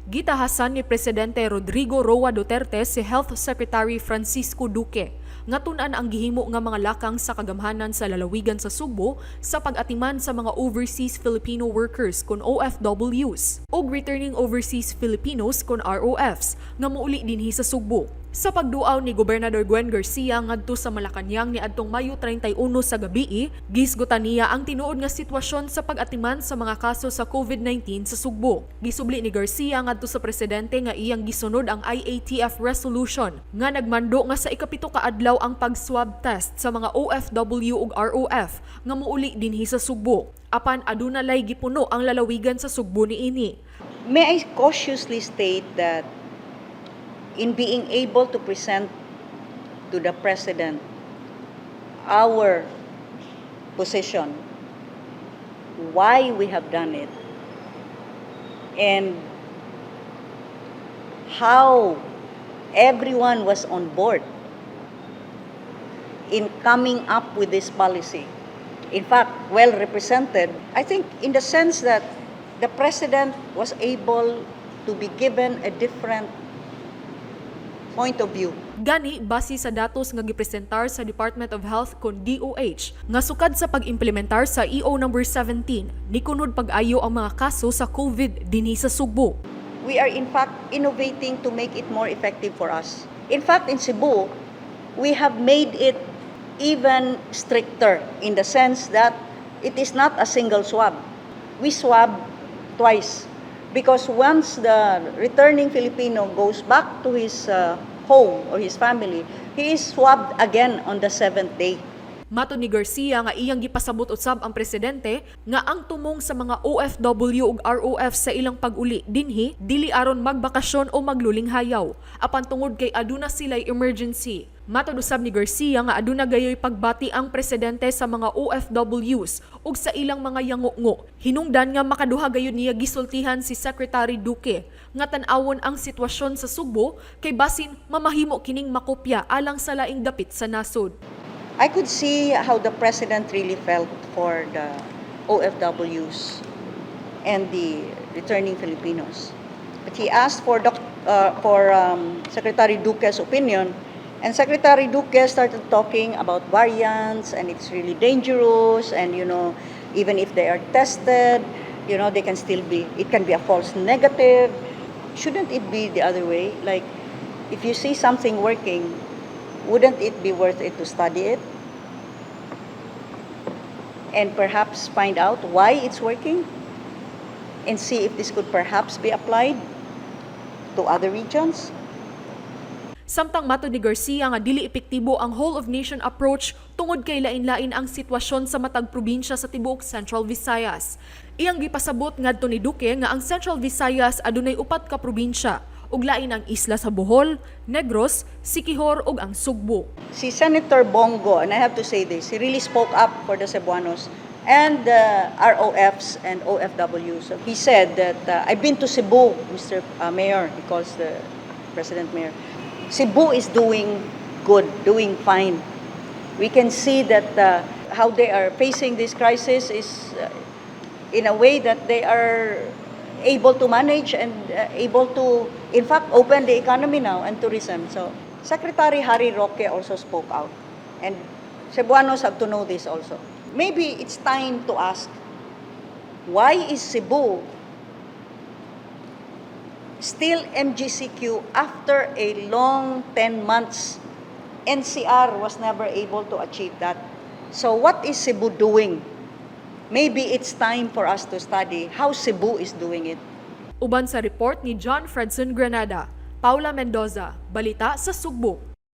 Gitahasan ni Presidente Rodrigo Roa Duterte si Health Secretary Francisco Duque nga tun-an ang gihimo nga mga lakang sa kagamhanan sa lalawigan sa Sugbo sa pag-atiman sa mga overseas Filipino workers kon OFWs ug returning overseas Filipinos kon ROFs nga muuli dinhi sa Sugbo. Sa pagduaw ni Gobernador Gwen Garcia ngadto sa Malacañang niadtong Mayo 31 sa gabii, gisgutan niya ang tinuod nga sitwasyon sa pag-atiman sa mga kaso sa COVID-19 sa Sugbo. Gisubli ni Garcia ngadto sa presidente nga iyang gisunod ang IATF resolution nga nagmando nga sa 7 ka adlaw ang pag-swab test sa mga OFW ug ROF nga muuli dinhi sa Sugbo. Apan aduna lay gipuno ang lalawigan sa Sugbo niini. May I cautiously state that in being able to present to the President our position, why we have done it, and how everyone was on board in coming up with this policy. In fact, well represented, I think, in the sense that the President was able to be given a different point of view. Gani, base sa datos nga gipresentar sa Department of Health kon DOH, nga sukad sa pag-implementar sa EO number 17, nikunod pag-ayo ang mga kaso sa COVID dinhi sa Sugbo. We are in fact innovating to make it more effective for us. In fact, in Cebu, we have made it even stricter in the sense that it is not a single swab. We swab twice because once the returning Filipino goes back to his home or his family, he is swabbed again on the seventh day. Matod ni Garcia nga iyang gipasabot usab ang presidente nga ang tumong sa mga OFW ug ROF sa ilang pag-uli dinhi dili aron magbakasyon o magluling hayaw apan tungod kay aduna sila'y emergency. Matod usab ni Garcia nga aduna gayoy pagbati ang presidente sa mga OFWs ug sa ilang mga yango-ngo. Hinungdan nga makaduha gayud niya gisultihan si Secretary Duque nga tan-awon ang sitwasyon sa Sugbo kay basin mamahimo kining makopya alang sa laing dapit sa nasod. I could see how the President really felt for the OFWs and the returning Filipinos. But he asked for Secretary Duque's opinion, and Secretary Duque started talking about variants and it's really dangerous, and even if they are tested, they can still be it can be a false negative. Shouldn't it be the other way? Like, if you see something working, wouldn't it be worth it to study it and perhaps find out why it's working and see if this could perhaps be applied to other regions? Samtang matod ni Garcia nga dili epektibo ang whole of nation approach tungod kay lain-lain ang sitwasyon sa matag probinsya sa tibuok Central Visayas. Iyang gipasabot ngadto ni Duque nga ang Central Visayas adunay upat ka probinsya ug lain ang isla sa Bohol, Negros, Siquijor ug ang Sugbo. Si Senator Bong Go, and I have to say this, he really spoke up for the Cebuanos and the ROFs and OFWs. So he said that, "I've been to Cebu, Mr. Mayor," he calls the President Mayor. "Cebu is doing good, doing fine. We can see that how they are facing this crisis is in a way that they are able to manage and able to, in fact, open the economy now and tourism." So Secretary Harry Roque also spoke out. And Cebuanos have to know this also. Maybe it's time to ask, why is Cebu still MGCQ after a long 10 months? NCR was never able to achieve that. So what is Cebu doing? Maybe it's time for us to study how Cebu is doing it. Uban sa report ni John Fredson Granada, Paula Mendoza, Balita sa Sugbo.